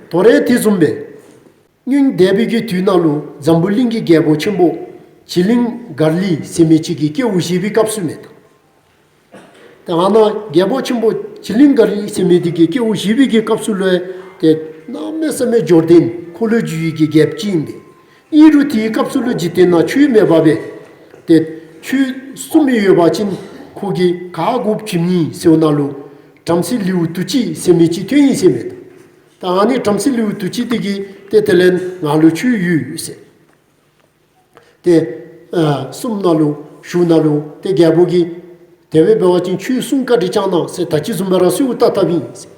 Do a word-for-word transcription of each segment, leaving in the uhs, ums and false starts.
དོ་རུང་དེ་བཟུམ་སྦེ་སྔོན་འདས་པའི་གི་དུས་ནང་ལུ་འཛམ་བུ་གླིང་གི་རྒྱལ་པོ་ཆེན་པོ་བྱི་གླིང་གར་ལི་ཟེར་མི་ཅིག་གི་སྐྱེ་བ་བཞེས་པའི་སྐབས་སུ་མེན་ན། ཏེ་ཨ་ནཱ་རྒྱལ་པོ་ཆེན་པོ་བྱི་གླིང་གར་ལི་ཟེར་མི་དེ་གི་སྐྱེ་བ་བཞེས་པའི་གི་སྐབས་སུ་ལུ་ཏེ་གནམ་མེད་ས་མེད་འབྱོར་ལྡན་འཁོར་ལོས་སྒྱུར་བའི་གི་རྒྱལཔོ་ཅིག་ཨིན་པས། ཨིན་རུང་དེའི་སྐབས་སུ་ལུ་འཇིག་རྟེན་ནང་ཆོས་མེད་པར་སྦེ་ཏེ་ཆོས་གསུངས་མི་ཡོད་པ་ཅིན་ཁོ་གིས་ག་དགོཔ་བྱིནམ་ཨིན་ཟེརཝ་ད་ལུ་བྲམ་ཟེ་ལེའུ་དུས་གཅིག་ཟེར་མི་ཅིག་ཐོན་ཡི་ཟེར་མས། ད་ཨ་ནི་བྲམ་ཟེ་ལེའུ་དུས་གཅིག་དེ་གིས་ཏེ་དེ་ལས་ང་ལུ་ཆོས་ཡོད་ཟེར། ཏེ་ཨ་གསུངམ་ད་ལུ་ཞུཝ་ད་ལུ་ཏེ་རྒྱལ་པོ་གིས་དེ་སྦེ་འབད་བ་ཅིན་ཁྱོད་གསུང་བཀའ་དྲིན་བསྐྱང་གནང་ཟེར་ད་ཅི་བཟུམ་སྦེ་ར་གསོལཝ་བཏབ་བཏབ་ཡི་ཟེར།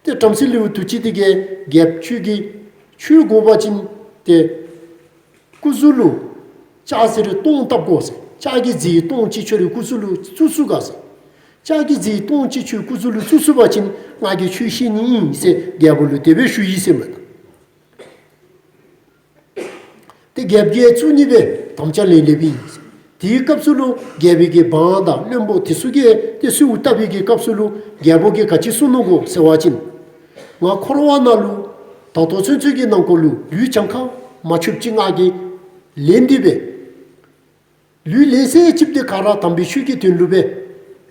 ཏེ་བྲམ་ཟེ་ལེའུ་དུས་གཅིག་དེ་གིས་རྒྱལཔོ་ཁྱོད་ཀྱིས་ཆོས་དགོ་པ་ཅིན་ཏེ་སྐུ་གཟུགས་ལུ་ལྕགས་གཟེར་སྟོང་བཏབ་དགོ་ཟེར། ལྕགས་ཀྱི་གཟེར་སྟོང་ཅིག་ཁྱོད་རའི་སྐུ་གཟུགས་ལུ་བཙུགས་ཚུགས་ག་ཟེར། ལྕགས་ཀྱི་གཟེར་སྟོང་ཅིག་ཁྱོད་སྐུ་གཟུགས་ལུ་བཙུགས་ཚུགས་པ་ཅིན་ང་གིས་ཆོས་བཤད་ནི་ཨིན་ཟེར་རྒྱལ་པོ་ལུ་དེ་སྦེ་ཞུ་ཡི་ཟེར་མས། ཏེ་རྒྱལཔོ་གིས་བཙུགས་ནི་སྦེ་དམ་བཅའ་ལེན་ལེནམ་ཨིན། དེའི་སྐབས་སུ་ལུ་རྒྱལ་པོའི་གི་འབངས་དང་བློན་པོ་དེ་ཚུ་གིས་ཏེ་གསོལཝ་བཏབ་པའི་གི་སྐབས་སུ་ལུ་རྒྱལ་པོ་གིས་ག་ཅི་གསུངས་ནུག་གོ་ཟེར་བ་ཅིན་ང་འཁོར་བ་ནང་ལུ་ད་ལྟོ་ཚུན་ཚོད་ཀྱི་ནང་འཁོད་ལུ་ལུས་གྱངས་ཁ་མ་ཆོདཔ་ཅིག་ང་གིས་ལེན་ཏེ་སྦེ་ལུས་ལེན་ཚད་ཅིག་དེ་ག་ར་དམ་པའི་ཆོས་ཀྱི་དོན་ལུ་སྦེ་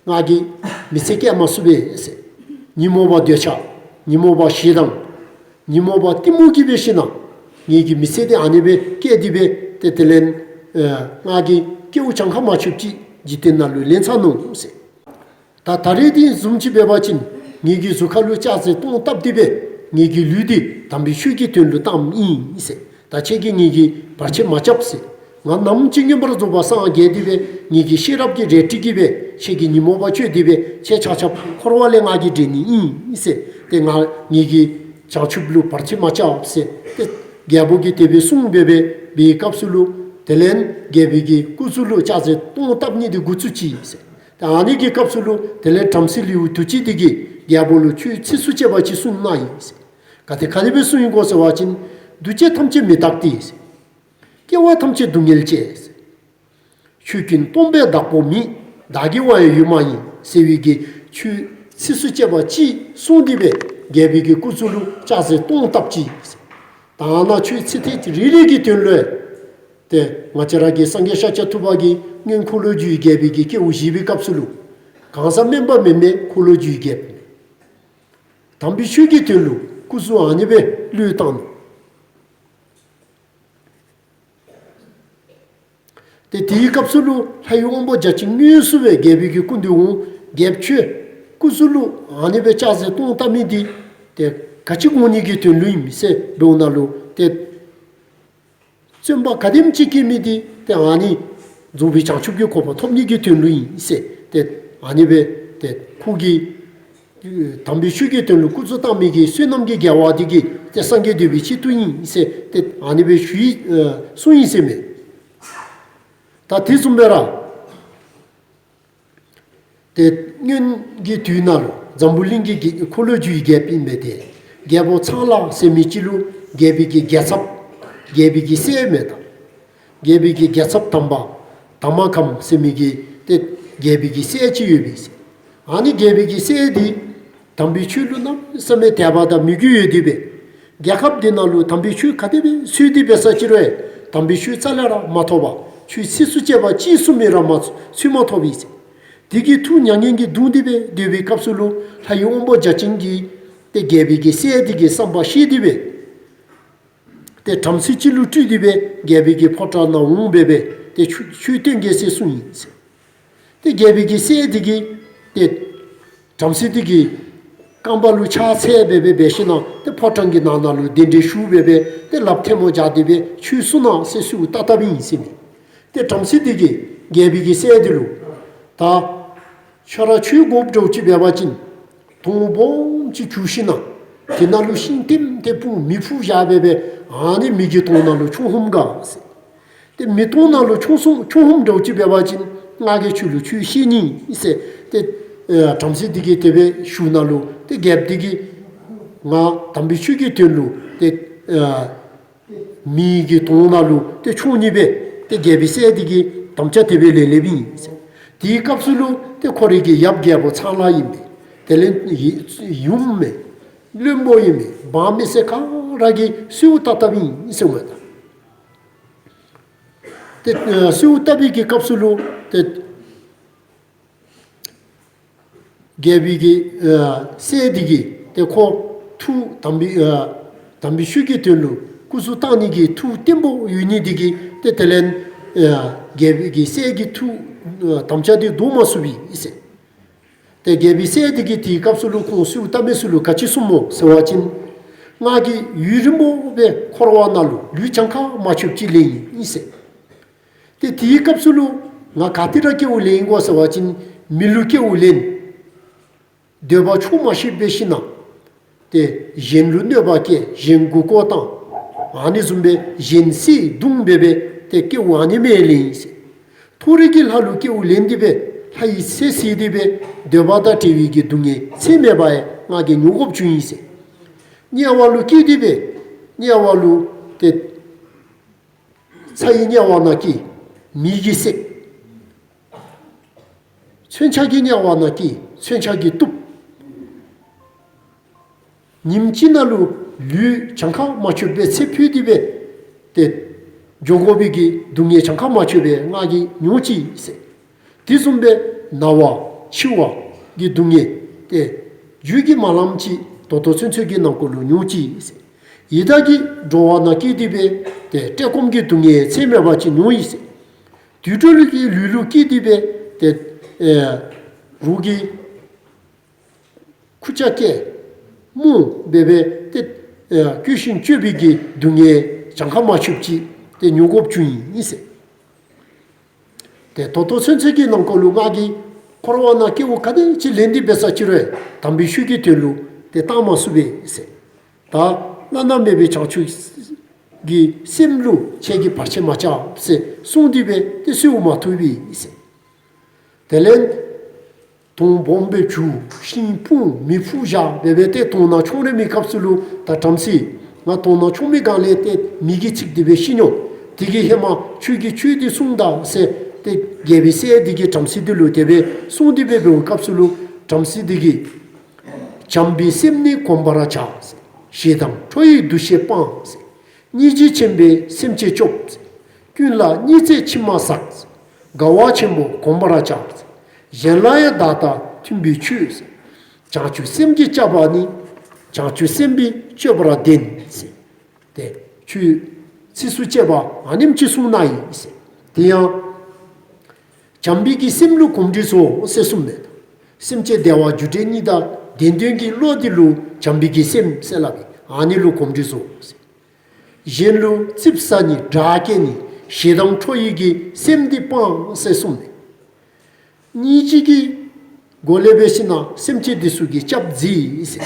ང་གིས་མི་ཚེ་བསྐྱལ་མ་ཚུགས་པས་ཟེར། ཉོན་མོངས་པ་འདོད་ཆགས། ཉོན་མོངས་པ་ཞེ་སྡང་། ཉོན་མོངས་པ་གཏི་མུག་གིས་སྦེ་ཤིན་ན་ངེ་གི་མི་ཚེ་དེ་ཨ་ནི་སྦེ་བསྐྱལ་ཏེ་སྦེ་ཏེ་དེ་ལས་ཨ་ང་གིས་སྐྱེ་བ་གྱངས་ཁ་མ་ཆོདཔ་ཅིག་འཇིག་རྟེན་ནང་ལུ་ལེན་ཚར་ནུག་ཟེར། ད་ད་རེས་དེ་བཟུམ་ཅིག་འབད་བ་ཅིན་ངེ་གི་གཟུགས་ཁ་ལུ་ལྕགས་གཟེར་སྟོང་བཏབ་སྟེ་སྦེ་ངེ་གི་ལུས་འདི་དམ་པའི་ཆོས་ཀྱི་དོན་ལུ་བཏངམ་ཨིན་ཟེར། ད་ཁྱེད་ཀྱིས་ངེ་གི་བར་ཆད་མ་རྐྱབ་ཟེར། ང་ནམ་ཅིག་མངོན་པར་རྫོགས་པ་སངས་རྒྱས་ཏེ་སྦེ་ངེ་གི་ཤེས་རབ་ཀྱི་རལ་གྲི་གིས་སྦེ་ཁྱེད་ཀྱི་ཉོན་མོངས་པ་གཅོད་དེ་སྦེ་ཁྱེད་ཆ་ཁྱབ་འཁོར་བ་ལས་ང་གིས་འདྲེན་ནི་ཨིན་ཟེར། ཏེ་ང་ངེ་གི་བྱང་ཆུབ་ལུ་བར་ཆད་མ་རྐྱབ་ཟེར། ཏེ་རྒྱལ་པོ་གིས་དེ་སྦེ་གསུངས་སྦེ་སྦེ་བའི་སྐབས་སུ་ལུ་དེ་ལས་རྒྱལ་པོའི་གི་སྐུ་གཟུགས་ལུ་ལྕགས་གཟེར་སྟོང་བཏབ་ནི་དེ་འགོ་བཙུགས་ཅི་ཟེར། ཏེ་ཨ་ནི་གི་སྐབས་སུ་ལུ་དེ་ལས་བྲམ་ཟེ་ལེའུ་དུས་གཅིག་དེ་གིས་རྒྱལ་པོ་ལུ་ཆོས་ཚིགས་སུ་བཅད་པ་ཅིག་གསུངས་གནང་ཡི་ཟེར། ག་དེ་ག་དེ་སྦེ་གསུངས་ཡི་གོ་ཟེར་བ་ཅིན། འདུ་བྱེད་ཐམས་ཅད་མི་རྟག་སྟེ། སྐྱེ་བ་ཐམས་ཅད་སྡུག་བསྔལ་ཅན། ཆོས་ཀུན་སྟོང་པས་བདག་པོ་མེད། བདག་གི་དབང་ཡང་ཡོད་མ་ཡིན། ཟེར་བའི་གི་ཆོས་ཚིགས་སུ་བཅད་པ་ཅིག་གསུངས་ཏེ་སྦེ་རྒྱལ་པོའི་གི་སྐུ་གཟུགས་ལུ་ལྕགས་གཟེར་སྟོང་བཏབ་ཅི། ད་ནཱ་ཆོས་ཚིགས་ཐེངས་རེ་རེ་གི་དོན་ལུ་ཏེ་ང་བཅས་ར་གི་སངས་རྒྱས་ཤཱཀྱ་ཐུབ་པ་གིས་སྔོན་འཁོར་ལོས་སྒྱུར་བའི་རྒྱལ་པོའི་གི་སྐྱེ་བ་བཞེས་པའི་སྐབས་སུ་ལུ་གང་ཟག་དམན་པ་མེན་མས། འཁོར་ལོས་སྒྱུར་བའི་རྒྱལཔོ་དམ་པའི་ཆོས་ཀྱི་དོན་ལུ་སྐུ་གཟུགས་ཨ་ནི་སྦེ་བླུས་བཏང་ནུག། ཏེ་དེའི་སྐབས་སུ་ལུ་ལྷའི་དབང་པོ་བརྒྱ་བྱིན་དངོས་སུ་སྦེ་རྒྱལ་པོའི་གི་སྐུ་མདུན་འོང་། རྒྱལཔོ་ཁྱོད་སྐུ་གཟུགས་ལུ་ཨ་ནི་སྦེ་ལྕགས་གཟེར་སྟོང་བཏབ་མི་འདི་ཏེ་ག་ཅི་དགོ་ནི་གི་དོན་ལུ་ཨིན་ཟེར་འབདཝ་ད་ལུ་ཏེ་བརྩོན་པ་ག་དེམ་ཅིག་བསྐྱེད་མི་འདི་ཏེ་ཨ་ནི་རྫོགས་པའི་བྱང་ཆུབ་ཀྱི་གོ་འཕང་ཐོབ་ནི་གི་དོན་ལུ་ཨིན་ཟེར་ཏེ་ཨ་ནི་སྦེ་ཏེ་ཁོ་གིས་དམ་པའི་ཆོས་ཀྱི་དོན་ལུ་སྐུ་གཟུགས་བཏང་མི་གི་བསོད་ནམས་ཀྱི་དགེ་བ་འདི་གིས་ཏེ་སངས་རྒྱས་འདོད་པའི་ཆེད་དུ་ཨིན་ཟེར་ཏེ་ཨ་ནི་སྦེ་ཞུ་ཡི་ཨ་གསུངས་ཡི་ཟེར་མས། ད་དེ་བཟུམ་སྦེ་ར་ཏེ་སྔོན་གྱི་དུས་ནང་ལུ་འཛམ་བུ་གླིང་གི་གི་འཁོར་ལོས་སྒྱུར་བའི་རྒྱལཔོ་ཨིན་མས། ཏེ་རྒྱལ་པོ་ཚངས་ལ་ཟེར་མི་ཅིག་ལུ་རྒྱལ་པོའི་གི་རྒྱལ་ཚབ་རྒྱལ་པོའི་གི་སྲས་མས་ད། རྒྱལ་པོའི་གི་རྒྱལ་ཚབ་དམ་པ་དམག་ཁམས་ཟེར་མི་གི་ཏེ་རྒྱལ་པོའི་གི་སྲས་ཅིག་ཡོད་པས་ཟེར། ཨ་ནི་རྒྱལ་པོའི་གི་སྲས་འདི་དམ་པའི་ཆོས་ལུ་གནམ་མེད་ས་མེད་དད་པ་དང་མོས་གུས་ཡོད་དེ་སྦེ་རྒྱལ་ཁབ་འདི་ནང་ལུ་དམ་པའི་ཆོས་ག་དེ་སྦེ་འཚོལ་ཏེ་འབད་ས་ཅི་རུང་དམ་པའི་ཆོས་རྩ་ལས་ར་མ་ཐོབ་པར་ཆོས་ཚིགས་སུ་བཅད་པ་ཅིག་གསུངས་མི་ར་མ་ཚུ་མ་ཐོབ་པས་ཟེར། དེ་གིས་ཐུགས་མྱ་ངན་གྱིས་གདུང་སྟེ་སྦེ་སྡོད་པའི་སྐབས་སུ་ལུ་ལྷའི་དབང་པོ་བརྒྱ་བྱིན་གྱིས་ཏེ་རྒྱལ་པོའི་གི་སྲས་འདི་གི་བསམ་པ་ཤེས་ཏེ་སྦེ་ཏེ་བྲམ་ཟེ་ཅིག་ལུ་སྤྲུལ་ཏེ་སྦེ་རྒྱལ་པོའི་གི་ཕོ་བྲང་ནང་འོང་སྦེ་སྦེ་ཏེ་ཆོས་ཆོས་སྟོན་གེ་ཟེར་གསུངས་ཡི་ཟེར། ཏེ་རྒྱལ་པོའི་གི་སྲས་འདི་གིས་ཏེ་བྲམ་ཟེ་འདི་གི་རྐང་པ་ལུ་ཕྱག་འཚལ་སྦེ་སྦེ་འབད་ཞིན་ན་ཏེ་ཕོ་བྲང་གི་ནང་ན་ལུ་གདན་འདྲེན་ཞུ་སྦེ་སྦེ་ཏེ་ལགཔ་ཐལ་མོ་སྦྱར་ཏེ་སྦེ་ཆོས་གསུང་གནང་ཟེར་གསོལཝ་བཏབ་བཏབཔ་ཨིན་ཟེར་མས། ཏེ་བྲམ་ཟེ་འདི་གིས་རྒྱལ་པོའི་གི་སྲས་འདི་ལུ་ད་ཁྱོད་ར་ཆོས་དགོཔ་འདྲཝ་ཅིག་འབད་བ་ཅིན་དོང་སྦོམ་ཅིག་བརྒྱུ་ཞིན་ན་དེ་ནང་ལུ་ཤིང་ལྟེམ་ལྟེ་སྤུངས་མེ་ཕུ་བཞག་སྦེ་སྦེ་ཨ་ནི་མེ་གི་དོང་ནང་ལུ་མཆོང་ཧོངམ་ག་ཟེར། ཏེ་མེ་དོང་ནང་ལུ་མཆོང་སོང་མཆོང་ཧོངམ་འདྲཝ་ཅིག་འབད་བ་ཅིན་ང་གིས་ཁྱོད་ལུ་ཆོས་བཤད་ནི་ཨིན་ཟེར་ཏེ་ཨ་བྲམ་ཟེ་འདི་གིས་དེ་སྦེ་ཞུཝ་ད་ལུ་ཏེ་རྒྱལཔོ་འདི་གིས་ང་དམ་པའི་ཆོས་ཀྱི་དོན་ལུ་ཏེ་ཨ་མེ་གི་དོང་ནང་ལུ་ཏེ་མཆོང་ནི་སྦེ་ཏེ་རྒྱལ་པོའི་སྲས་འདི་གིས་དམ་བཅའ་དེ་སྦེ་ལེན་ལེནམ་ཨིན་ཟེར། དེའི་སྐབས་སུ་ལུ་ཏེ་ཁོ་རའི་གི་ཡབ་རྒྱལ་པོ་ཚངས་ལ་ཨིན་པས། དེ་ལས་ཡུམ་མས། བློན་པོ་ཨིན་པས། འབངས་མི་སེར་ག་ ར་གིས་གསོལཝ་བཏབ་བཏབཔ་ཨིན་ཟེར་མས་ད། ཏེ་ཨ་གསོལཝ་བཏབ་པའི་གི་སྐབས་སུ་ལུ་ཏེ་རྒྱལ་པོའི་གི་ཨ་སྲས་འདི་གིས་ཏེ་ཁོ་མཐུ་དམ་པའི་ཨ་དམ་པའི་ཆོས་ཀྱི་དོན་ལུ་སྐུ་གཟུགས་བཏང་ནི་གི་མཐུ་བརྟན་པོ་ཡོད་ནི་འདི་གིས་ཏེ་དེ་ལས་ཨ་རྒྱལ་པོའི་གི་སྲས་ཀྱི་མཐུ་ཨ་དམ་བཅའ་འདི་བཟློག་མ་ཚུགས་པས་ཟེར། ཏེ་རྒྱལ་པོའི་སྲས་འདི་གིས་དེའི་སྐབས་སུ་ལུ་ཁོང་གསོལཝ་བཏབ་མི་ཚུ་ལུ་ག་ཅི་གསུངམ་སྨོ་ཟེར་བ་ཅིན། ང་གིས་ཡུན་རིངམོ་སྦེ་འཁོར་བ་ནང་ལུ་ལུས་གྱངས་ཁ་མ་ཆོདཔ་ཅིག་ལེན་ཡི་ཟེར། ཏེ་དེའི་སྐབས་སུ་ལུ་ང་ག་ཏེ་ར་སྐྱེ་བ་ལེན་དགོ་ཟེར་བ་ཅིན་མི་ལུ་སྐྱེ་བ་ལེན། འདོད་པ་ཆོག་མ་ཤེས་པའི་ཤུལ་ན་ཏེ་གཞན་ལུ་གནོད་པ་བསྐྱལ་གཞན་མགུ་སྐོར་བཏང་། ཨ་ནི་བཟུམ་སྦེ་གཞན་བསད་རྡུང་འབད་སྦེ་ཏེ་སྐྱེ་བ་ཨ་ནི་སྦེ་ལེན་ཡི་ཟེར། མཐོ་རིས་ཀྱི་ལྷ་ལུ་སྐྱེ་བ་ལེན་ཏེ་སྦེ་ལྷ་ཡི་སྲས་བསད་དེ་སྦེ་འདོད་པ་དང་བྲལ་བའི་གི་སྡུག་བསྔལ་ཚད་མེད་པ་ཡང་ང་གིས་མྱོང་དགོཔ་བྱུང་ཡི་ཟེར། དམྱལ་བ་ལུ་སྐྱེས་ཏེ་སྦེ་དམྱལ་བ་ལུ་ཏེ་ཚ་བའི་དམྱལ་བ་ནང་སྐྱེས། མེ་གིས་བསྲེགས། མཚོན་ཆ་གི་དམྱལ་བ་ནང་སྐྱེས། མཚོན་ཆ་གིས་གཏུབ། ཉིནམ་གཅིག་ནང་ལུ་ལུས་གྱངས་ཁ་མ་ཆོདཔ་སྦེ་ཚེ་འཕོས་ཏེ་སྦེ་ཏེ་འགྱོ་དགོ་པའི་གི་སྡུག་བསྔལ་གྱངས་ཁ་མ་ཆོདཔ་སྦེ་ང་གིས་མྱོང་ཅི་ཟེར། དེ་བཟུམ་སྦེ་ན་བ་འཆི་བ་གི་སྡུག་བསྔལ་ཏེ་རྒྱུད་ཀྱིས་མ་ལངམ་ཅིག་ད་ལྟོ་ཚུན་ཚོད་ཀྱི་ནང་འཁོད་ལུ་མྱོང་ཅི་ཟེར། ཡི་དྭགས་ཀྱི་འགྲོ་བ་ནང་སྐྱེས་ཏེ་སྦེ་ཏེ་བཀྲེས་སྐོམ་གྱི་སྡུག་བསྔལ་ཚད་མེད་པ་ཅིག་མྱོང་ཡི་ཟེར། དུད་འགྲོ་ལུས་ཀྱི་ལུས་ལུ་སྐྱེས་ཏེ་སྦེ་ཏེ་ཨེ་རོགས་ཀྱི་ཁུར་ཆ་བཀལ་རྨོངས་འབད་སྦེ་ཏེ་ཨེ་སྐྱོ་ཞིང་སྐྱོ་བའི་གི་སྡུག་བསྔལ་གྱངས་ཁ་མ་ཆོདཔ་ཅིག་ཏེ་མྱོང་དགོཔ་བྱུང་ཡི་ཟེར། ཏེ་ད་ལྟོ་ཚུན་ཚོད་ཀྱི་ནང་འཁོད་ལུ་ང་གིས་འཁོར་བ་ནང་སྐྱེ་བ་ག་དེ་ཅིག་ལེན་ཏེ་འབད་ས་ཅིག་རུང་དམ་པའི་ཆོས་ཀྱི་དོན་ལུ་ཏེ་བཏང་མ་ཚུགས་པས་ཟེར། ད་བླ་ན་མེད་པའི་བྱང་ཆུབ་ཀྱི་སེམས་ལུ་ཁྱེད་ཀྱིས་བར་ཆད་མ་རྐྱབ་ཟེར་གསུངས་ཏེ་སྦེ་ཏེ་གསོལཝ་མ་ཐུབ་པས་ཟེར། དེ་ལས་དོང་སྦོམ་སྦེ་བྱུག། ཤིང་སྤུངས། མེ་ཕུ་བཞག་འབད་སྦེ་ཏེ་དོང་ནང་མཆོང་རན་མི་སྐབས་སུ་ལུ་ད་བྲམ་ཟེ་ང་དོང་ནང་མཆོང་མི་སྒང་ལས་ཏེ་མེ་གིས་འཚིག་སྟེ་སྦེ་ཤི་ནི་འོང་། དེ་གིས་ཧེ་མ་ཁྱོད་ཀྱིས་ཆོས་འདི་གསུངས་ད་ཟེར་ཏེ་རྒྱལ་པོའི་སྲས་འདི་གིས་བྲམ་ཟེ་འདི་ལུ་དེ་སྦེ་གསུངས་ཏེ་སྦེ་འབད་བའི་སྐབས་སུ་ལུ་བྲམ་ཟེ་འདི་གིས་བྱམས་པའི་སེམས་ནི་གོམས་པར་བྱ། ཞེ་སྡང་ཁྲོ་ཡི་འདུ་ཤེས་སྤང་། སྙིང་རྗེ་ཆེན་པོས་སེམས་ཅན་སྐྱོབ། ཀུན་ལ་སྙིང་བརྩེ་མཆི་མ་བསགས། དགའ་བ་ཆེན་པོ་གོམས་པར་བྱ། གཞན་ལ་ཡང་བདག་དང་མཐུན་པའི་ཆོས། བྱང་ཆུབ་སེམས་ཀྱིས་སྤྱད་པ་ནི། བྱང་ཆུབ་སེམས་དཔའི་སྤྱོད་པར་ལྡན། ཏེ་ཁྱོད་ཚིགས་སུ་བཅད་པ་ཨ་ནེམ་ཅིག་གསུངས་ནུག་ཨིན་ཟེར། དེ་ཡང་བྱམས་པའི་གི་སེམས་ལུ་གོམས་འདྲིས་བཟོ་ཟེར་གསུངས་མས། སེམས་ཅན་བདེ་བ་རྒྱུ་འབྲས་གཉིས་དང་ལྡན་དོན་གྱི་བློ་འདི་ལུ་བྱམས་པའི་གི་སེམས་ཟེར་སླབ་ཨིན། ཨ་ནི་ལུ་གོམས་འདྲིས་བཟོ་ཟེར། གཞན་ལུ་ཙིགཔ་ཟ་ནི་དགྲ་བསྐྱེད་ནི་ཞེ་སྡང་ཁྲོ་ཡི་གི་སེམས་འདི་སྤང་ཟེར་གསུངས་མས། སྙིང་རྗེ་གི་སྒོ་ལས་འབད་ཞིན་ན་སེམས་ཅན་འདི་ཚུ་གི་སྐྱབས་མཛད་ཟེར།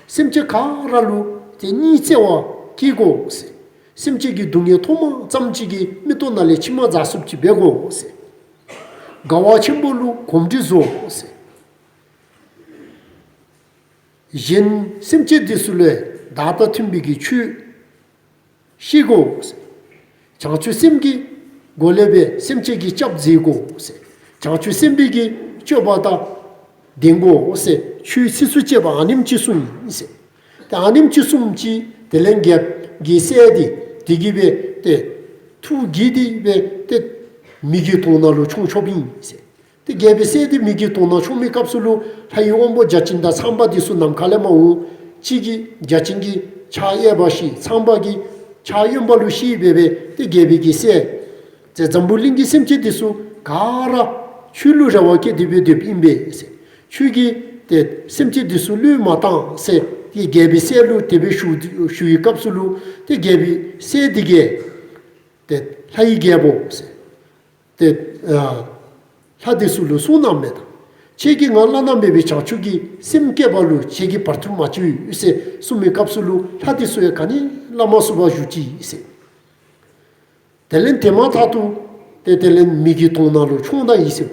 སེམས་ཅན་ག་ར་ལུ་ཏེ་སྙིང་བརྩེ་བ་བསྐྱེད་དགོ་ཟེར། སེམས་ཅན་གྱི་སྡུག་བསྔལ་མཐོངམ་ཙམ་ཅིག་གིས་མིག་ཏོ་ནང་ལས་མཆི་མ་འཛག་ཚུགསཔ་ཅིག་འབད་དགོ་ཟེར། དགའ་བ་ཆེན་པོ་ལུ་གོམས་འདྲིས་བཟོ་ཟེར། གཞན་སེམས་ཅན་འདི་ཚུ་ལུ་བདག་དང་མཐུན་པའི་གི་ཆོས་བཤད་དགོ་ཟེར། བྱང་ཆུབ་སེམས་ཀྱི་སྒོ་ལས་འབད་སེམས་ཅན་གྱི་སྐྱབས་མཛད་དགོ་ཟེར། བྱང་ཆུབ་སེམས་དཔའི་གི་སྤྱོད་པ་དང་ལྡན་དགོ་ཟེར། ཆོས་ཚིགས་སུ་བཅད་པ་ཨ་ནེམ་ཅིག་གསུངས་ཡི་ཟེར། ཏེ་ཨ་ནེམ་ཅིག་གསུངམ་ཅིག་དེ་ལས་རྒྱལཔོ་གི་སྲས་འདི་དེ་གིས་འབད་ཏེ་ཐུགས་དགྱེས་ཏེ་འབད་ཏེ་མེ་གི་དོང་ནང་ལུ་མཆོང་མཆོངམ་ཨིན་ཟེར། ཏེ་རྒྱལ་པོའི་སྲས་འདི་མེ་གི་དོང་ནང་མཆོང་མི་སྐབས་སུ་ལུ་ལྷ་ཡི་དབང་པོ་བརྒྱ་བྱིན་དང་ཚངས་པ་འདི་ཚུ་ནམ་མཁའ་ལས་མར་འོང་། གཅིག་གིས་བརྒྱ་བྱིན་གྱི་ཕྱག་གཡས་པར་བཞེས། ཚངས་པ་གིས་ཕྱག་གཡོན་པ་ལུ་བཞེས་འབད་སྦེ་ཏེ་རྒྱལ་པོའི་གི་སྲས་ཏེ་འཛམ་བུ་གླིང་གི་སེམས་ཅན་འདི་ཚུ་ག་ར་ཁྱོད་ལུ་རེ་བ་བསྐྱེད་དེ་འབད་སྡོདཔ་ཨིན་པས་ཟེར། ཁྱོད་ཀྱིས་ཏེ་སེམས་ཅན་འདི་ཚུ་བློས་མ་བཏང་ཟེར་ཏེ་རྒྱལ་པོའི་སྲས་ལུ་དེ་སྦེ་ཞུ་ཞུ་བའི་སྐབས་སུ་ལུ་ཏེ་རྒྱལ་པོའི་སྲས་འདི་གིས་ཏེ་ལྷ་ཡི་རྒྱལ་པོ་ཟེར། ཏེ་ཨ་ལྷ་འདི་ཚུ་ལུ་གསུངས་གནངམ་མས་ད། ཁྱེད་ཀྱིས་ང་བླ་ན་མེད་པའི་བྱང་ཆུབ་ཀྱི་སེམས་བསྐྱེད་པ་ལུ་ཁྱེད་ཀྱིས་བར་མཐུད་མ་བཅུག་ཟེར་གསུངས་མི་སྐབས་སུ་ལུ་ལྷ་འདི་ཚུ་ཡང་ག་ནི་སླབ་མ་ཚུགས་པར་བཞུགས་ཅི་ཟེར། དེ་ལས་དེ་མ་ཐག་ཏུ་ཏེ་དེ་ལས་མེ་གི་དོང་ནང་ལུ་མཆོངས་ད་ཡི་ཟེར།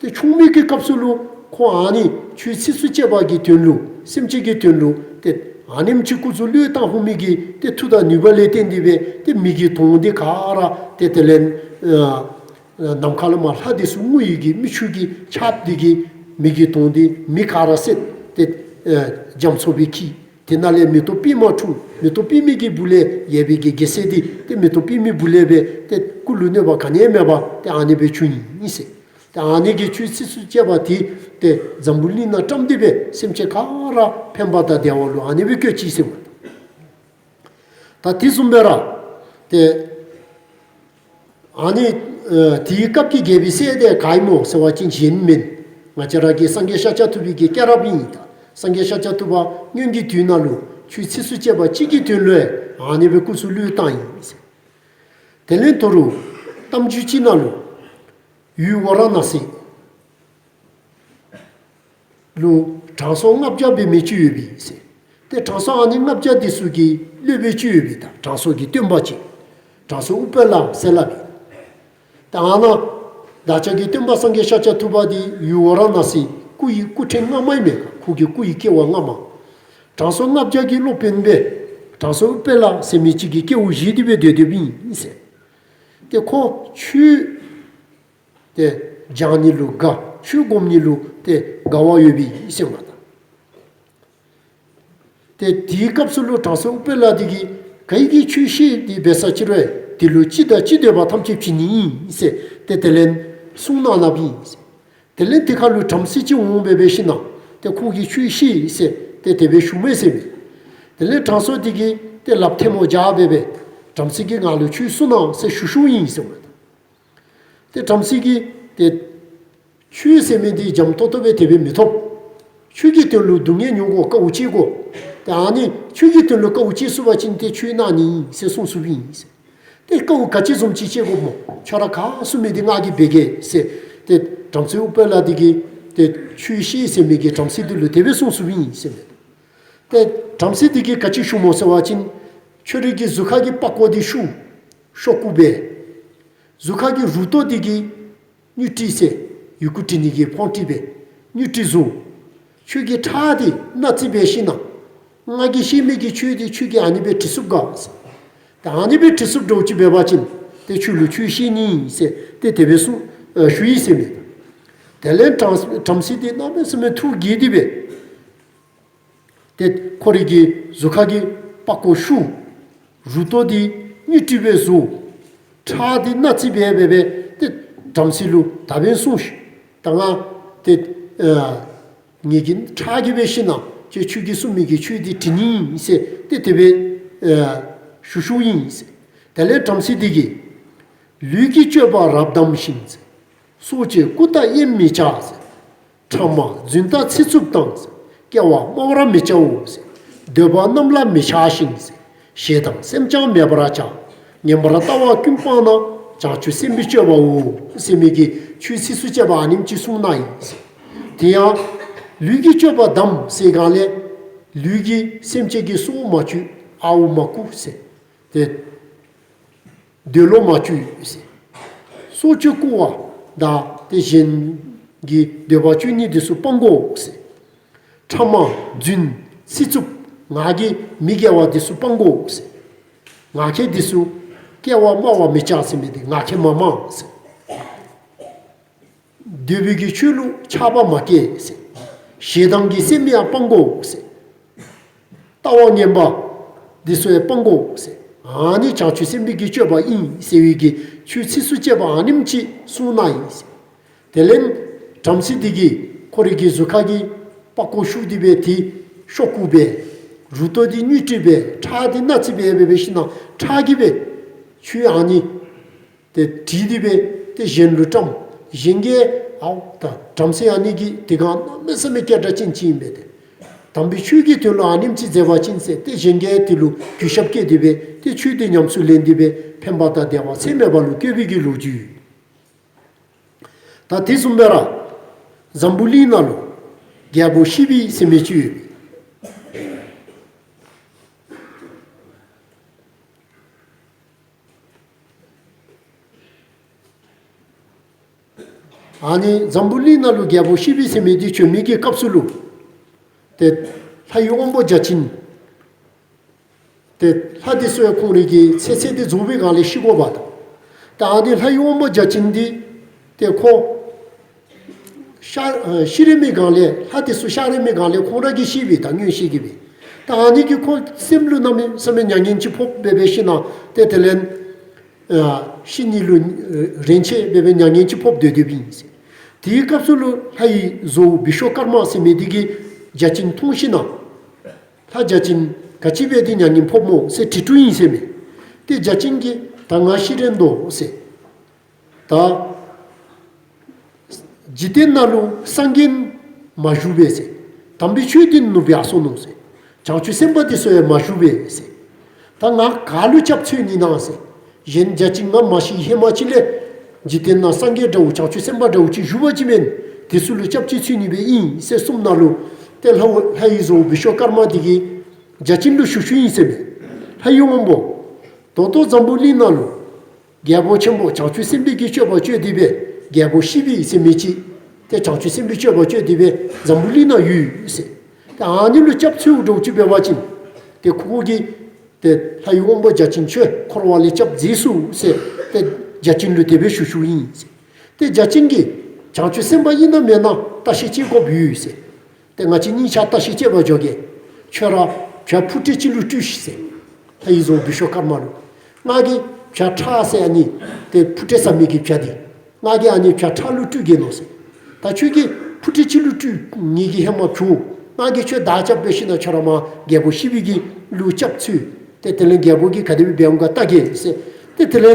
ཏེ་མཆོང་མི་གི་སྐབས་སུ་ལུ་ཁོ་ཨ་ནི་ཆོས་ཚིགས་སུ་བཅད་པ་གི་དོན་ལུ་སེམས་ཅན་གྱི་དོན་ལུ་ཏེ་ཨ་ནེམ་ཅིག་སྐུ་གཟུགས་བློས་བཏང་ཧུ་མི་གི་ཏེ་མཐུ་དང་ནུས་པ་ལས་བརྟེན་ཏེ་འབད་ཏེ་མེ་གི་དོང་འདི་ག་ར་ཏེ་དེ་ལས་ཨ་ནམ་མཁའ་ལས་མར་ལྷ་འདི་ཚུ་བསྔོ་ཡི་གི་མིག་ཆུ་གི་ཆརཔ་འདི་གིས་མེ་གི་དོང་འདི་མེ་ག་ར་བསད་དེ་ཨ་རྒྱ་མཚོ་སྦེ་འཁྱིལ། དེ་ནང་ལས་མེ་ཏོག་པདྨ་འཁྲུངས། མེ་ཏོག་པདྨ་གི་སྦུག་ལས་ཡོད་པའི་གི་རྒྱལ་སྲས་འདི་ཏེ་མེ་ཏོག་པདྨའི་སྦུག་ལས་སྦེ་ཏེ་སྐུ་ལུ་གནོད་པ་ག་ནི་ཡང་མེད་པར་ཏེ་ཨ་ནི་སྦེ་བྱུང་ཡི་ཟེར། ཏེ་ཨ་ནི་གི་ཆོས་ཚིགས་སུ་བཅད་པ་དེ་ཏེ་འཛམ་བུ་གླིང་ནང་བཀྲམ་སྟེ་སྦེ་སེམས་ཅན་ག་ར་ཕན་པ་དང་བདེ་བ་ལུ་ཨ་ནི་སྦེ་བཀོད་ཅི་ཟེར་མས། ད་དེ་བཟུམ་སྦེ་ར་ཏེ་ཨ་ནི་ཨ་དེའི་སྐབས་ཀྱི་རྒྱལ་པོའི་སྲས་དེ་ག་ཨིན་མོ་ཟེར་བ་ཅིན་གཞན་མེན། ང་བཅས་ར་གི་སངས་རྒྱས་ཤཱཀྱ་ཐུབ་པའི་གི་སྐྱེས་རབས་ཨིན། ད་སངས་རྒྱས་ཤཱཀྱ་ཐུབ་པ་སྔོན་གྱི་དུས་ནང་ལུ་ཆོས་ཚིགས་སུ་བཅད་པ་གཅིག་གི་དོན་ལུ་ཨ་ནི་སྦེ་སྐུ་གསུང་བློས་བཏང་ཡི་ཟེར། དེ་ལས་ད་རུང་གཏམ་རྒྱུད་ཅིག་ནང་ལུ་ཡུལ་ཝཱ་ར་ཎ་སི་ལུ་དྲང་སྲོང་ལྔ་བརྒྱ་འབད་མི་ཅིག་ཡོད་པས་ཟེར། ཏེ་དྲང་སྲོང་ཨ་ནི་ལྔ་བརྒྱ་འདི་ཚུ་གི་སློབ་དཔོན་ཅིག་ཡོད་པས། ད་དྲང་སྲོང་གི་སྟོན་པ་ཅིག། དྲང་སྲོང་ཨུ་པ་ལ་ཟེར་སླབ་ཨིན། ད་ཨ་ནཱ་བདག་ཅག་གི་སྟོན་པ་སངས་རྒྱས་ཤཱཀྱ་ཐུབ་པ་འདི་ཡུལ་ཝཱ་ར་ཎ་སི་སྐུ་ཡི་སྐུ་ཕྲེང་སྔ་མ་ཨིན་མས། ཁོ་གི་སྐུ་ཡི་སྐྱེ་བ་སྔ་མ། དྲང་སྲོང་ལྔ་བརྒྱ་གི་སློབ་དཔོན་སྦེ་དྲང་སྲོང་ཨུ་པ་ལ་ཟེར་མི་ཅིག་གི་སྐྱེ་བ་བཞེས་ཏེ་སྦེ་སྡོད་སྡོདཔ་ཨིན་ཟེར། ཏེ་ཁོ་ཆོས་ཏེ་སྦྱང་ནི་ལུ་དགའ། ཆོས་སྒོམ་ནི་ལུ་ཏེ་དགའ་བ་ཡོད་པས་ཟེར་མས་ད། ཏེ་དེའི་སྐབས་སུ་ལུ་དྲང་སྲོང་ཨུ་པ་ལ་འདི་གིས་ག་གིས་ཆོས་བཤད་དེ་འབད་ས་ཅིག་རུང་དེ་ལུ་ཅི་དང་ཅི་འདོད་པ་ཐམས་ཅད་བྱིན་ནི་ཨིན་ཟེར་ཏེ་དེ་ལས་གསུངས་གནང་གནངམ་ཨིན་ཟེར། དེ་ལས་དེ་ཁར་ལུ་བྲམ་ཟེ་ཅིག་འོང་སྦེ་འབད་ཞིན་ན་ཏེ་ཁོ་གིས་ཆོས་བཤད་ཟེར་ཏེ་དེ་སྦེ་ཞུ་མས་ཟེར་མས། དེ་ལས་དྲང་སྲོང་འདི་གིས་ཏེ་ལགཔ་ཐལ་མོ་སྦྱར་སྦེ་སྦེ་བྲམ་ཟེ་གིས་ང་ལུ་ཆོས་གསུང་གནང་ཟེར་ཞུ་ཞུཝ་ཨིན་ཟེར་མས། ཏེ་བྲམ་ཟེ་གིས་ཏེ་ཆོས་ཟེར་མི་འདི་འཇམ་ཏོང་ཏོ་སྦེ་དེ་སྦེ་མི་ཐོབ། ཆོས་ཀྱི་དོན་ལུ་སྡུག་བསྔལ་མྱོང་དགོ། དཀའཝ་སྤྱད་དགོ། ཏེ་ཨ་ནི་ཆོས་ཀྱི་དོན་ལུ་དཀའཝ་སྤྱད་ཚུགས་པ་ཅིན་ཏེ་ཆོས་གནང་ནི་ཨིན་ཟེར་གསུངས་གསུངསམ་ཨིན་ཟེར། ཏེ་དཀའཝ་ག་ཅི་བཟུམ་ཅིག་སྤྱད་དགོཔ་སྨོ། ཁྱོད་ར་ག་གསུང་མི་འདི་ང་གིས་འབད་གེ་ཟེར་ཏེ་བྲམ་ཟེ་ཨུ་པ་ལ་འདི་གིས་ཏེ་ཆོས་བཤད་ཟེར་མི་གི་བྲམ་ཟེ་འདི་ལུ་དེ་སྦེ་གསུངས་གསུངསམ་ཨིན་ཟེར་མས། ཏེ་བྲམ་ཟེ་འདི་གིས་ག་ཅི་ཞུཝ་སྨོ་ཟེར་བ་ཅིན་ཁྱོད་རའི་གི་གཟུགས་ཁ་གི་པགས་ཀོ་འདི་བཤུ། ཤོག་ཀུ་སྦེ། གཟུགས་ཁ་གི་རུ་ཏོ་འདི་གིས་སྨྱུག་དཀྲིས་ཟེར། ཡི་གུ་འབྲི་ནི་གི་པང་དཀྲིས་སྦེ་སྨྱུག་དཀྲིས་བཟོ། ཁྱོད་ཀྱི་ཁྲག་འདི་སྣ་རྩི་འབད་ཞིན་ན་ང་གིས་བཤད་མི་གི་ཆོས་འདི་ཁྱོད་ཀྱིས་ཨ་ནི་སྦེ་འབྲི་ཚུགསཔ་ག་ཟེར། ད་ཨ་ནི་སྦེ་འབྲི་ཚུགསཔ་འདྲཝ་ཅིག་འབད་བ་ཅིན་ཏེ་ཁྱོད་ལུ་ཆོས་བཤད་ནི་ཨིན་ཟེར་ཏེ་དེ་སྦེ་གསུངས་ཨ་ཞུ་ཡི་ཟེར་མས། དེ་ལས་བྲམ་བྲམ་ཟེ་འདི་གནམ་མེད་ས་མེད་ཐུགས་དགྱེས་ཏེ་སྦེ་ཏེ་ཁོ་རའི་གི་གཟུགས་ཁ་གི་པགས་ཀོ་བཤུ། རུ་ཏོ་འདི་སྨྱུག་དཀྲིས་སྦེ་བཟོ། ཁྲག་འདི་སྣ་རྩི་འབད་འབད་འབད་ཏེ་བྲམ་ཟེ་ལུ་ད་འབདན་གསུངས་ཤིག། ད་ང་ཏེ་ཨ་ངེ་གི་ཁྲག་གིས་འབད་ཞིན་ན་ཁྱོད་ཁྱོད་ཀྱིས་གསུང་མི་གི་ཆོས་འདི་འབྲི་ནི་ཨིན་ཟེར་ཏེ་དེ་སྦེ་ཨ་ཞུ་ཞུཝ་ཨིན་ཟེར། དེ་ལས་བྲམ་ཟེ་འདི་གིས་ལུས་ཀྱི་སྤྱོད་པ་རབ་བསྡམས་ཤིང་ཟེར། སྲོག་གཅོད་རྐུ་དང་དབྱེན་མི་བྱ་ཟེར། ཕྲ་མ་རྫུན་དང་ཚིག་རྩུབ་དང་ཟེར། སྐྱེ་བ་སྨྲ་བར་མི་བྱའོ་ཟེར། འདོད་པ་རྣམས་ལ་མི་ཆགས་ཤིང་ཟེར། ཞེ་སྡང་སེམས་ཀྱང་མེད་པར་བྱ། ངན་པར་ལྟ་བ་ཀུན་སྤངས་ན། བྱང་ཆུབ་སེམས་དཔའི་སྤྱོད་པའོ། ཟེར་མི་གི་ཆོས་ཚིགས་སུ་བཅད་པ་ཨ་ནེམ་ཅིག་གསུངས་གནང་ཡི་ཟེར། དེ་ཡང་ལུས་ཀྱི་སྤྱོད་པ་བསྡམས་ཟེར་གང་ལས་ལུས་ཀྱིས་སེམས་ཅན་གྱི་སྲོག་མ་གཅོད། ཨརཝ་མ་རྐུ་ཟེར། ཏེ་འདོད་ལོག་མ་སྤྱོད་ཟེར། སྲོག་གཅོད་རྐུ་བ་དང་ཏེ་གཞན་གྱི་འདོད་པ་སྤྱོད་ནི་འདི་ཚུ་སྤང་དགོ་ཟེར། ཕྲ་མ་རྫུན་ཚིག་རྩུབ་ང་རྒྱལ་མི་དགེ་བ་འདི་ཚུ་སྤང་དགོ་ཟེར། ངག་འཁྱལ་འདི་ཚུ་སྐྱེ་བ་སྨྲ་བར་མི་བྱ་ཟེར་མི་འདི་ངག་འཁྱལ་མ་སྨྲ་ཟེར། འདོད་པའི་གི་ཆོས་ལུ་ཆགས་པ་མ་སྐྱེ་ཟེར། ཞེ་སྡང་གི་སེམས་ཡང་སྤང་དགོ་ཟེར། ལྟ་བ་ངན་པ་འདི་ཚུ་ཡང་སྤང་དགོ་ཟེར། ཨ་ནི་བྱང་ཆུབ་སེམས་དཔའི་གི་སྤྱོད་པ་ཨིན་ཟེར་བའི་གི་ཆོས་ཚིགས་སུ་བཅད་པ་ཨ་ནེམ་ཅིག་གསུངས་གནང་ཡི་ཟེར། དེ་ལས་བྲམ་ཟེ་འདི་གིས་ཁོ་རའི་གི་གཟུགས་ཁ་གི་པགས་ཀོ་བཤུ་སྟེ་སྦེ་ཏེ་ཤོག་ཀུ་སྦེ་རུ་ཏོ་འདི་སྨྱུག་དཀྲིས་སྦེ་ཁྲག་འདི་སྣ་རྩི་འབད་འབད་འབད་ཞིན་ན་ཁྲག་གིས་སྦེ་ཆོས་ཨ་ནི་ཏེ་བྲིས་ཏེ་སྦེ་ཏེ་གཞན་ལུ་བཀྲམ། གཞན་གྱིས་ཨའོ་ད་བྲམ་ཟེ་ཨ་ནི་གི་དེ་སྒང་གནམ་མེད་ས་མེད་སྐད་གྲགས་ཅན་ཅིག་ཨིན་པས་ཏེ། དམ་པའི་ཆོས་ཀྱི་དོན་ལུ་ཨ་ནེམ་ཅིག་མཛད་པ་ཅིན་ཟེར་ཏེ་གཞན་གྱིས་དེ་ལུ་གུས་ཞབས་བསྐྱེད་དེ་སྦེ་ཏེ་ཆོས་དེ་ཉམས་སུ་ལེན་ཏེ་སྦེ་ཕན་པ་དང་བདེ་བ་ཚད་མེད་པ་ལུ་བཀོད་པའི་གི་ལོ་རྒྱུས། ད་དེ་བཟུམ་སྦེ་ར་འཛམ་བུ་གླིང་ནང་ལུ་རྒྱལ་པོ་ཤི་བི་ཟེར་མི་ཅིག་ཡོད། ཨ་ནི་འཛམ་བུ་གླིང་ནང་ལུ་རྒྱལ་པོ་ཤི་བི་ཟེར་མི་འདི་བྱོན་མི་གི་སྐབས་སུ་ལུ་ཏེ་ལྷ་ཡི་དབང་པོ་བརྒྱ་བྱིན་ཏེ་ལྷ་འདི་ཚུ་ཡང་ཁོང་རའི་གི་ཚེ་ཚད་འདི་རྫོགས་པའི་སྒང་ལས་ཤི་དགོཔ་དང་། ད་ཨ་ནི་ལྷ་ཡི་དབང་པོ་བརྒྱ་བྱིན་འདི་ཏེ་ཁོ་ཤ་ཨ་ཤི་རན་མི་སྒང་ལས་ལྷ་འདི་ཚུ་གཤགས་རན་མི་སྒང་ལས་ཁོང་ར་གིས་ཤེས་པས། ད་མངོན་ཤེས་ཀྱིས་སྦེ། ད་ཨ་ནི་གིས་ཁོ་སེམས་ལུ་གནམ་མེད་ས་མེད་མྱ་ངན་ཅིག་ཕོག་སྦེ་འབད་ཞིནམ་ཏེ་དེ་ལས་ཨ་ཤི་ནི་ལུ་ཨ་རན་ཆད་སྦེ་སྦེ་མྱ་ངན་ཅིག་ཕོག་སྡོད་སྡོདཔ་ཨིན་ཟེར། དེའི་སྐབས་སུ་ལུ་ལྷའི་བཟོ་བོ་བི་ཤྭ་ཀརྨ་ཟེར་མི་འདི་གིས་བརྒྱ་བྱིན་མཐོང་ཞིནམ་ལྷ་བརྒྱ་བྱིན་ག་ཅི་འབད་དེ་མྱ་ངན་ཕོགཔ་སྨོ་ཟེར་དྲི་དྲིཝ་ཨིན་ཟེར་མས། ཏེ་བརྒྱ་བྱིན་གྱིས་ད་ང་ཤི་རན་དོ་ཟེར། ད་འཇིག་རྟེན་ནང་ལུ་སངས་རྒྱས་མ་བཞུགས་པས་ཟེར། དམ་པའི་ཆོས་འདི་ནུབ་ཡར་སོ་ནུག་ཟེར། བྱང་ཆུབ་སེམས་དཔའ་འདི་ཚུ་ཡང་མ་བཞུགས་པས་ཟེར། ད་ང་ག་ལུ་སྐྱབས་འཚོལ་ནི་ན་ཟེར། གཞན་བརྒྱ་བྱིན་ང་མ་ཤི་ཧེ་མ་ཅིག་ལས་འཇིག་རྟེན་ནང་སངས་རྒྱས་འདྲཝ་བྱང་ཆུབ་སེམས་དཔའ་འདྲཝ་ཅིག་བཞུགས་པ་ཅིན་མེན་དེ་ཚུ་ལུ་སྐྱབས་ཅིག་འཚོལ་ནི་སྦེ་ཨིན་ཟེར་གསུངམ་ད་ལུ་ཏེ་ལྷ་ལྷའི་བཟོ་བོ་བི་ཤྭ་ཀརྨ་འདི་གིས་བརྒྱ་བྱིན་ལུ་ཞུ་ཞུཝ་ཨིན་ཟེར་མས། ལྷའི་དབང་པོ། ད་ལྟོ་འཛམ་བུ་གླིང་ནང་ལུ་རྒྱལ་པོ་ཆེན་པོ་བྱང་ཆུབ་སེམས་དཔའི་གི་སྤྱོད་པ་སྤྱོད་དེ་སྦེ་རྒྱལ་པོ་ཤི་བི་ཟེར་མི་ཅིག་ཏེ་བྱང་ཆུབ་སེམས་དཔའི་སྤྱོད་པ་སྤྱོད་དེ་སྦེ་འཛམ་བུ་གླིང་ནང་ཡོད་ཟེར། ཏེ་ཨ་ནི་ལུ་སྐྱབས་འཚོལ་འདྲཝ་ཅིག་འབད་བ་ཅིན་ཏེ་ཁོ་གིས་ཏེ་ལྷའི་དབང་པོ་བརྒྱ་བྱིན་ཁྱོད་འཁོར་བ་ལས་སྐྱབས་མཛད་ཚུགས་ཟེར་ཏེ་བརྒྱ་བྱིན་ལུ་དེ་སྦེ་ཞུ་ཞུཝ་ཨིན་ཟེར། ཏེ་བརྒྱ་བྱིན་གྱིས་བྱང་ཆུབ་སེམས་དཔའ་ཨིན་ན་མེན་ན་བརྟག་ཞིབ་དཔྱད་དགོཔ་ཡོད་ཟེར། ཏེ་ང་བཅས་གཉིས་ཆ་བརྟག་ཞིབ་དཔྱད་པར་འགྱོ་གེ། ཁྱོད་ར་བྱ་ཕུ་ཏི་ཅིག་ལུ་སྤྲུལ་ཤིག་ཟེར། ལྷའི་བཟོ་བོ་བི་ཤྭ་ཀརྨ་ལུ། ང་གིས་བྱ་ཁྲ་ཟེར་ཨ་ནི་ཏེ་ཕུ་ཏི་ཟ་མི་གི་བྱ་འདི། ང་གིས་ཨ་ནི་བྱ་ཁྲ་ལུ་སྤྲུལ་གེ་ནོ་ཟེར། ད་ཁྱོད་ཀྱིས་ཕུ་ཏི་ཅིག་ལུ་སྤྲུལ། ངེ་གི་ཧེ་མ་བྱོག། ང་གིས་ཁྱོད་བདའ་རྐྱབ་འབད་ཞིནམ་ཁྱོད་ར་མར་རྒྱལ་པོ་ཤི་བི་གི་ལུ་སྐྱབས་འཚོལ། ཏེ་དེ་ལས་རྒྱལ་པོ་གིས་ག་དེ་སྦེ་འབད་འོང་ག་བལྟ་གེ་ཟེར། ཏེ་དེ་ལས་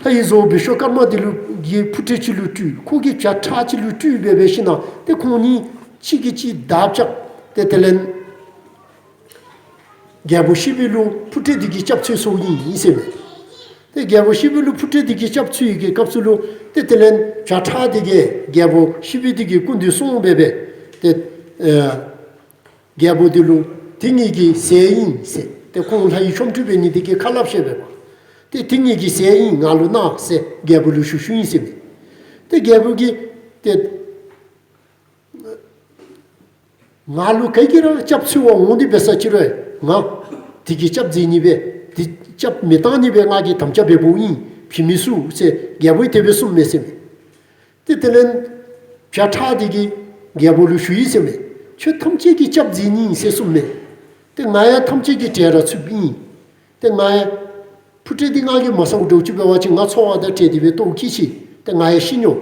ལྷའི་བཟོ་བོ་བི་ཤྭ་ཀརྨ་འདི་ལུ་གིས་ཕུ་ཏི་ཅིག་ལུ་སྤྲུལ། ཁོ་གིས་བྱ་ཁྲ་ཅིག་ལུ་སྤྲུལ་སྦེ་འབད་ཞིནམ་ཏེ་ཁོང་གཉིས་གཅིག་གིས་གཅིག་བདའ་རྐྱབ། ཏེ་དེ་ལས་རྒྱལ་པོ་ཤི་བི་ལུ་ཕུ་ཏི་འདི་གིས་སྐྱབས་འཚོལ་སོངམ་ཨིན་ཟེར་མས། ཏེ་རྒྱལ་པོ་ཤི་བི་ལུ་ཕུ་ཏི་འདི་གིས་སྐྱབས་འཚོལ་གྱི་སྐབས་སུ་ལུ་ཏེ་དེ་ལས་བྱ་ཁྲ་འདི་གིས་རྒྱལ་པོ་ཤི་བི་འདི་གི་སྐུ་མདུན་སོང་སྦེ་སྦེ་ཏེ་ཨེ་རྒྱལ་པོ་འདི་ལུ་འདི་ངེ་གི་ཟས་ཨིན་ཟེར། ཏེ་ཁོང་ལྷའི་ཆོ་འཕྲུལ་འབད་ནི་འདི་གིས་ཁ་སླབ་བཤད་པས་པ། ཏེ་འདི་ངེ་གི་ཟས་ཨིན་ང་ལུ་གནང་ཟེར་རྒྱལ་པོ་ལུ་ཞུ་ཞུཝ་ཨིན་ཟེར་མས། ཏེ་རྒྱལ་པོ་གིས་ཏེ་ང་ལུ་ག་གིས་ར་སྐྱབས་འཚོལ་བར་འོང་སྟེ་འབད་ས་ཅིག་རུང་ང་འདི་གིས་སྐྱབས་མཛད་ནི་སྦེ་འདི་སྐྱབས་མི་བཏང་ནི་སྦེ་ང་གིས་དམ་བཅའ་འབདཝ་ཨིན། བྱིན་མི་ཚུགས་ཟེར་རྒྱལ་པོ་གིས་དེ་སྦེ་གསུངམ་མས་ཟེར་མས། ཏེ་དེ་ལས་བྱ་ཁྲ་འདི་གིས་རྒྱལ་པོ་ལུ་ཞུ་ཡི་ཟེར་མས། ཁྱོད་ཐམས་ཅད་ཀྱི་སྐྱབས་མཛད་ནི་ཨིན་ཟེར་གསུངམ་མས། ཏེ་ང་ཡང་ཐམས་ཅད་ཀྱི་གྲལ་ར་ཚུདཔ་ཨིན། ཏེ་ང་ཡང་ཕུ་ཏི་འདི་ང་གིས་མ་ཟཝ་འདྲཝ་ཅིག་འབད་བ་ཅིན་ང་འཚོ་བ་དང་བྲལ་ཏེ་སྦེ་ལྟོཝ་བཀྱེས་ཅི། ཏེ་ང་ཡང་ཤི་ནི་འོང་།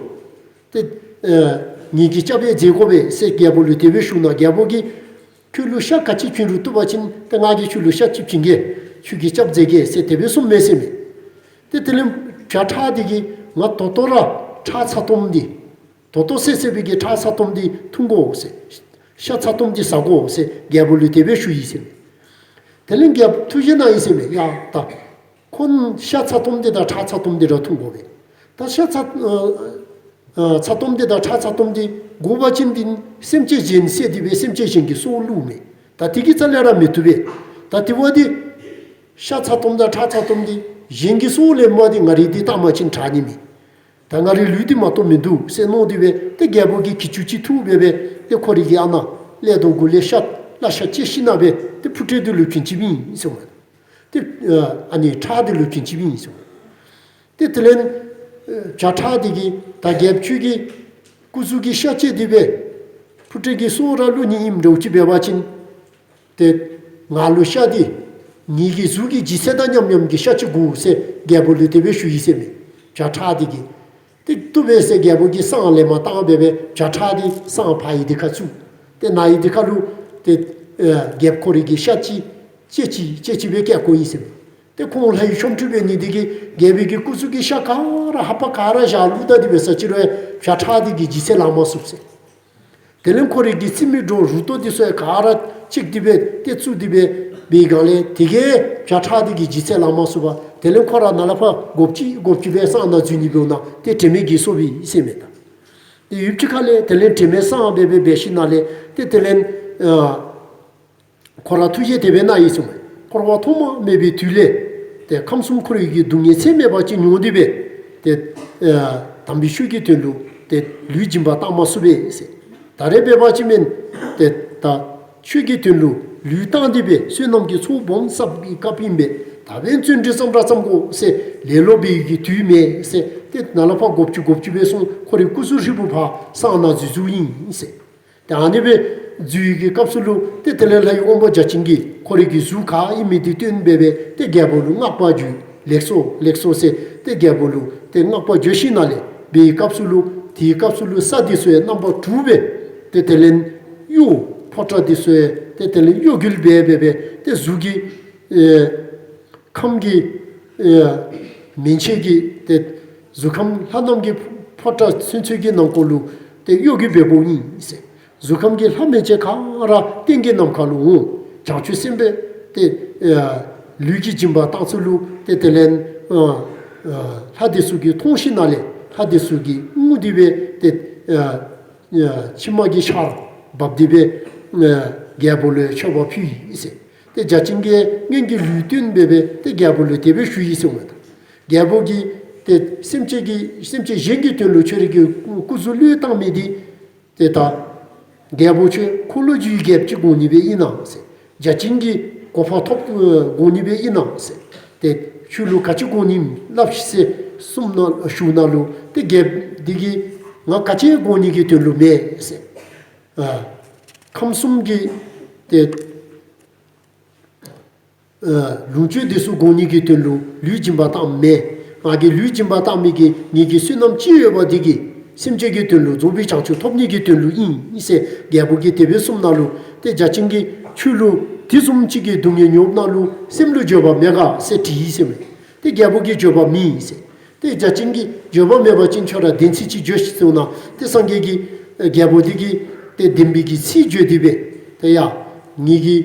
ཏེ་ཨེ་ངེ་གི་སྐྱབས་ཡང་མཛད་དགོ་པས་ཟེར་རྒྱལ་པོ་ལུ་དེ་སྦེ་ཞུཝ་ད་རྒྱལ་པོ་གིས་ཁྱོད་ལུ་ཤ་ག་ཅི་བྱིན་རུང་བཏུབ་པ་ཅིན་ཏེ་ང་གིས་ཁྱོད་ལུ་ཤ་ཅིག་བྱིན་གེ། ཁྱོད་ཀྱི་སྐྱབས་མཛད་གེ་ཟེར་དེ་སྦེ་གསུངམ་མས་ཟེར་མས། ཏེ་དེ་ལས་བྱ་ཁྲ་འདི་གིས་ང་ད་ལྟོ་ར་ཁྲག་ཚ་ཏོམ་འདི་ད་ལྟོ་བསད་བསད་པའི་གི་ཁྲག་ཚ་ཏོམ་འདི་འཐུང་དགོ་ཟེར། ཤ་ཚ་ཏོམ་འདི་ཟ་དགོ་ཟེར་རྒྱལ་པོ་ལུ་དེ་སྦེ་ཞུ་ཡི་ཟེར་མས། དེ་ལས་རྒྱལཔོ་ཐུགས་བཞེད་གནང་ཡི་ཟེར་མས། ཡ་ད་ཁོང་ཤ་ཚ་ཏོམ་འདི་དང་ཁྲག་ཚ་ཏོམ་འདི་ར་འཐུང་དགོ་པས། ད་ཤ་ཚ་ཨ་ཨ་ཚ་ཏོམ་འདི་དང་ཁྲག་ཚ་ཏོམ་འདི་དགོ་པ་ཅིན་འདི་སེམས་ཅན་གཞན་བསད་དེ་སྦེ་སེམས་ཅན་གཞན་གྱི་སྲོག་བླུ་མས། ད་དེ་གི་རྩ་ལས་ར་མི་བཏུབ་པས། ད་དེ་བ་འདི་ཤ་ཚ་ཏོམ་དང་ཁྲག་ཚ་ཏོམ་འདི་གཞན་གྱི་སྲོག་ལེན་པ་འདི་ང་རའི་འདི་བཏང་པ་ཅིན་དྲག་ནི་མས། ད་ང་རའི་ལུས་འདི་མ་གཏོགས་མིན་འདུག་ཟེར་མནོ་སྟེ་སྦེ་ཏེ་རྒྱལ་པོ་གིས་གྱི་ཅུང་ཅིག་འཐུ་སྦེ་སྦེ་ཏེ་ཁོ་རའི་གི་ཨ་ནཱ་ཀླད་དོ་གུ་ལས་ཤ་ལ་ཤ་བཅད་ཞིནམ་སྦེ་ཏེ་ཕུ་ཏི་འདི་ལུ་བྱིན་ཅི་ཨིན་ཟེར་མས། ཏེ་ཨ་ནི་ཁྲག་འདི་ལུ་བྱིན་ཅི་ཨིན་ཟེར་མས། ཏེ་དེ་ལས་བྱ་ཁྲ་འདི་གིས་ད་རྒྱལཔོ་ཁྱོད་ཀྱི་སྐུ་གཟུགས་ཀྱི་ཤ་བཅད་དེ་སྦེ་ཕུ་ཏི་གི་སྲོག་ར་བླུ་ནི་ཨིནམ་འདྲཝ་ཅིག་འབད་བ་ཅིན་ཏེ་ང་ལུ་ཤ་འདི་ངེ་གི་གཟུགས་ཀྱི་ལྗིད་ཚད་དང་མཉམ་མཉམ་གྱི་ཤ་ཅིག་དགོ་ཟེར་རྒྱལ་པོ་ལུ་དེ་སྦེ་ཞུ་ཡི་ཟེར་མས། བྱ་ཁྲ་འདི་གིས་ཏེ་བཏུབ་པས་ཟེར་རྒྱལ་པོ་གིས་སྲང་ལེན་པར་བཏང་སྦེ་སྦེ་བྱ་ཁྲ་འདི་སྲང་ཕར་ཡི་འདི་ཁར་བཙུགས། ཏེ་ནཱ་ཡི་འདི་ཁར་ལུ་ཏེ་ཨེ་རྒྱལཔོ་ཁོ་རའི་གི་ཤ་ཅིག་བཅད་ཅི་བཅད་ཅི་སྦེ་བསྐྱལ་བཀོ་ཡི་ཟེར་མས། ཏེ་ཁོང་ལྷའི་ཆོ་འཕྲུལ་འབད་ནི་འདི་གིས་རྒྱལ་པོའི་གི་སྐུ་གཟུགས་ཀྱི་ཤ་ག་ར་ཧ་པ་ག་ར་བཞག་བླུགས་ད་དེ་སྦེ་ས་ཅིག་རུང་བྱ་ཁྲ་འདི་གིས་ལྗིད་ཚད་ལང་མ་ཚུགས་ཟེར། དེ་ལས་ཁོ་རའི་གི་རྩིབ་མའི་སྒྲོ་རུ་ཏོ་འདི་ཚུ་ཡང་ག་ར་བཅད་དེ་སྦེ་ཏེ་བཙུགས་ཏེ་སྦེ་འབད་བའི་སྒང་ལས་དེ་གིས་བྱ་ཁྲ་འདི་གིས་ལྗིད་ཚད་ལང་མ་ཚུགས་པར་དེ་ལས་ཁོ་ར་ནཱ་ལས་ཕར་སྒོག་ཅི་སྒོག་ཅི་སྦེ་སྲང་ནང་འཛུལ་ནི་འབདཝ་ད་ཏེ་དྲན་མེད་ཀྱིས་སོ་བའི་ཟེར་མས་ད། ཏེ་ཡུདཔ་ཅིག་ཁ་ལས་དེ་ལས་དྲན་མེད་སངས་སྦེ་སྦེ་འབད་ཞིནམ་ལས་ཏེ་དེ་ལས་ཨ་ཁོ་ར་ཐུགས་བཞེད་དེ་སྦེ་གནང་ཡི་ཟེར་མས། འཁོར་བ་ཐོག་མ་མེད་པའི་དུས་ལས་ཏེ་ཁམས་གསུམ་འཁོར་བའི་གི་སྡུག་བསྔལ་ཚད་མེད་པ་ཅིག་མྱོང་སྟེ་སྦེ་ཏེ་ཨ་དམ་པའི་ཆོས་ཀྱི་དོན་ལུ་ཏེ་ལུས་སྦྱིན་པ་བཏང་མ་ཚུགས་པས་ཟེར། ད་རེས་འབད་བ་ཅིན་མེན་ཏེ་ད་ཆོས་ཀྱི་དོན་ལུ་ལུས་བཏང་སྟེ་སྦེ་བསོད་ནམས་ཀྱི་ཚོགས་སྦོམ་བསགས་པའི་སྐབས་ཨིན་པས། ད་འབདན་བརྩོན་འགྲུས་བརྩམ་ར་བརྩམ་དགོ་ཟེར། ལེ་ལོ་འབད་བའི་གི་དུས་མེད་ཟེར། ཏེ་ནཱ་ལས་ཕར་སྒོག་ཅི་སྒོག་ཅི་སྦེ་སོང་། ཁོ་རའི་སྐུ་གཟུགས་ཧྲིལ་བུ་ཕར་སྲང་ནང་འཛུལ་འཛུལཝ་ཨིན་ཟེར། ཏེ་ཨ་ནི་སྦེ་ འཛུལ་བའི་གི་སྐབས་སུ་ལུ་ཏེ་དེ་ལས་ལྷའི་དབང་པོ་བརྒྱ་བྱིན་གྱིས་ཁོ་རའི་གི་གཟུགས་ག་ཨིན་མི་འདི་སྟོན་འབད་སྦེ་ཏེ་རྒྱལ་པོ་ལུ་བསྔགས་པ་བརྗོད། ལེགས་སོ་ལེགས་སོ་ཟེར་ཏེ་རྒྱལ་པོ་ལུ་ཏེ་བསྔགས་པ་བརྗོད་ཞིནམ་ལས་འབད་བའི་སྐབས་སུ་ལུ་དེའི་སྐབས་སུ་ལུ་ས་འདི་ཚུ་ཡང་རྣམ་པ་དྲུག་སྦེ་ཏེ་དེ་ལས་གཡོ། ཕོ་བྲང་འདི་ཚུ་ཡང་ཏེ་དེ་ལས་གཡོ་འགུལ་འབད་འབད་སྦེ་ཏེ་གཟུགས་ཀྱི་ཨེ་ཁམས་ཀྱི་ཨེ་མན་ཆད་ཀྱི་ཏེ་གཟུགས་ཁམས་ལྷ་རྣམས་ཀྱི་ཕོ་བྲང་ཚུན་ཚོད་ཀྱི་ནང་འཁོད་ལུ་ཏེ་གཡོ་འགུལ་འབདཝ་ཨིན་ཟེར། གཟུགས་ཁམས་ཀྱི་ལྷ་མན་ཆད་ག་ར་སྟེང་གི་ནམ་མཁའ་ལུ་འོང་། བྱང་ཆུབ་སེམས་དཔའ་ཏེ་ཨ་ལུས་ཀྱི་སྦྱིན་པ་བཏང་ཚུལ་ལུ་ཏེ་དེ་ལས་ཨ་ཨ་ལྷ་འདི་ཚུ་གིས་མཐོང་ཞིནམ་ལས་ལྷ་འདི་ཚུ་གིས་ངུ་སྟེ་སྦེ་ཏེ་ཨ་ཨ་མཆི་མ་གི་ཆརཔ་འབབ་སྟེ་སྦེ་ཨ་རྒྱལ་པོ་ལུ་མཆོད་པ་ཕུལ་ཡི་ཟེར། ཏེ་བརྒྱ་བྱིན་གྱིས་སྔོན་གྱི་ལུས་སྟོན་འབད་སྦེ་ཏེ་རྒྱལ་པོ་ལུ་དེ་སྦེ་ཞུ་ཡི་ཟེར་མས། རྒྱལ་པོ་གིས་ཏེ་སེམས་ཅན་གྱི་སེམས་ཅན་གཞན་གྱི་དོན་ལུ་ཁྱོད་རའི་གི་སྐུ་གཟུགས་བློས་བཏང་མི་འདི་ཏེ་ད་རྒྱལ་པོ་ཁྱོད་འཁོར་ལོས་སྒྱུར་བའི་རྒྱལཔོ་ཅིག་དགོ་ནི་སྦེ་ཨིན་ན་ཟེར། བརྒྱ་བྱིན་གྱི་གོ་འཕང་ཐོབ་དགོ་ནི་སྦེ་ཨིན་ན་ཟེར། ཏེ་ཁྱོད་ལུ་ག་ཅི་དགོ་ནི་སླབ་ཤིག་ཟེར་གསུངམ་ད་ཞུཝ་ད་ལུ་ཏེ་རྒྱལཔོ་འདི་གིས་ང་ག་ཅི་དགོ་ནི་གི་དོན་ལུ་མེན་ཟེར། ཨ་ཁམས་གསུམ་གྱི་ཏེ་ཨ་ལོངས་སྤྱོད་འདི་ཚུ་དགོ་ནི་གི་དོན་ལུ་ལུས་སྦྱིན་པ་བཏངམ་མེན། ང་གིས་ལུས་སྦྱིན་པ་བཏང་མི་གི་ངེ་གི་བསོད་ནམས་ཅིག་ཡོད་པ་འདི་གིས་སེམས་ཅན་གྱི་དོན་ལུ་རྫོགས་པའི་བྱང་ཆུབ་ཐོབ་ནི་གི་དོན་ལུ་ཨིན་ཟེར་རྒྱལ་པོ་གིས་དེ་སྦེ་གསུངམ་ད་ལུ་ཏེ་བརྒྱ་བྱིན་གྱིས་ཁྱོད་ལུ་དེ་བཟུམ་ཅིག་གི་སྡུག་བསྔལ་མྱོངམ་ད་ལུ་སེམས་ལུ་འགྱོད་པ་མེད་ག་ཟེར་དྲིས་ཡི་ཟེར་མས། ཏེ་རྒྱལ་པོ་གིས་འགྱོད་པ་མེད་ཟེར། ཏེ་བརྒྱ་བྱིན་གྱིས་འགྱོད་པ་མེད་པ་ཅིན་ཁྱོད་ར་བདེན་ཚིག་ཅིག་བརྗོད་ཤིག་ཟེརཝ་ད་ཏེ་སངས་རྒྱས་ཀྱིས་ཨེ་རྒྱལ་པོ་འདི་གིས་ཏེ་བདེན་པའི་གི་ཚིག་བརྗོད་དེ་སྦེ་ཏེ་ཡ་ངེ་གི་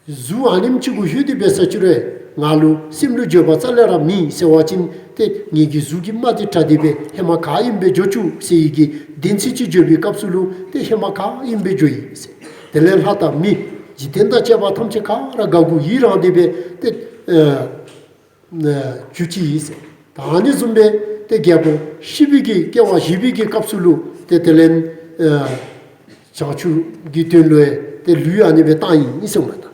གཟུགས་ཨ་ནེམ་ཅིག་གུ་ལྷོད་དེ་འབད་ས་ཅིག་རུང་ང་ལུ་སེམས་ལུ་འགྱོད་པ་རྩ་ལས་ར་མེད་ཟེར་བ་ཅིན་ཏེ་ངེ་གི་གཟུགས་ཀྱི་རྨ་འདི་བྲེགས་ཏེ་སྦེ་ཧེ་མ་ག་ཨིནམ་སྦེ་འགྱོ་བཅུག་ཟེར་བའི་གི་བདེན་ཚིག་ཅིག་བརྗོད་པའི་སྐབས་སུ་ལུ་ཏེ་ཧེ་མ་ག་ཨིནམ་སྦེ་འགྱོ་ཡི་ཟེར། དེ་ལས་ལྷ་དང་མི་འཇིག་རྟེན་དང་བཅས་པ་ཐམས་ཅད་ག་ར་དགའ་མགུ་ཡི་རངས་ཏེ་སྦེ་ཏེ་ཨ་ཨ་འགྱོ་ཅི་ཨིན་ཟེར། ད་ཨ་ནི་བཟུམ་སྦེ་ཏེ་རྒྱལ་པོ་ཤི་བའི་གི་སྐྱེ་བ་བཞེས་པའི་གི་སྐབས་སུ་ལུ་ཏེ་དེ་ལས་ཨ་བྱང་ཆུབ་ཀྱི་དོན་ལུ་ཏེ་ལུས་ཨ་ནི་སྦེ་བཏང་ཡི་ཟེར་མས།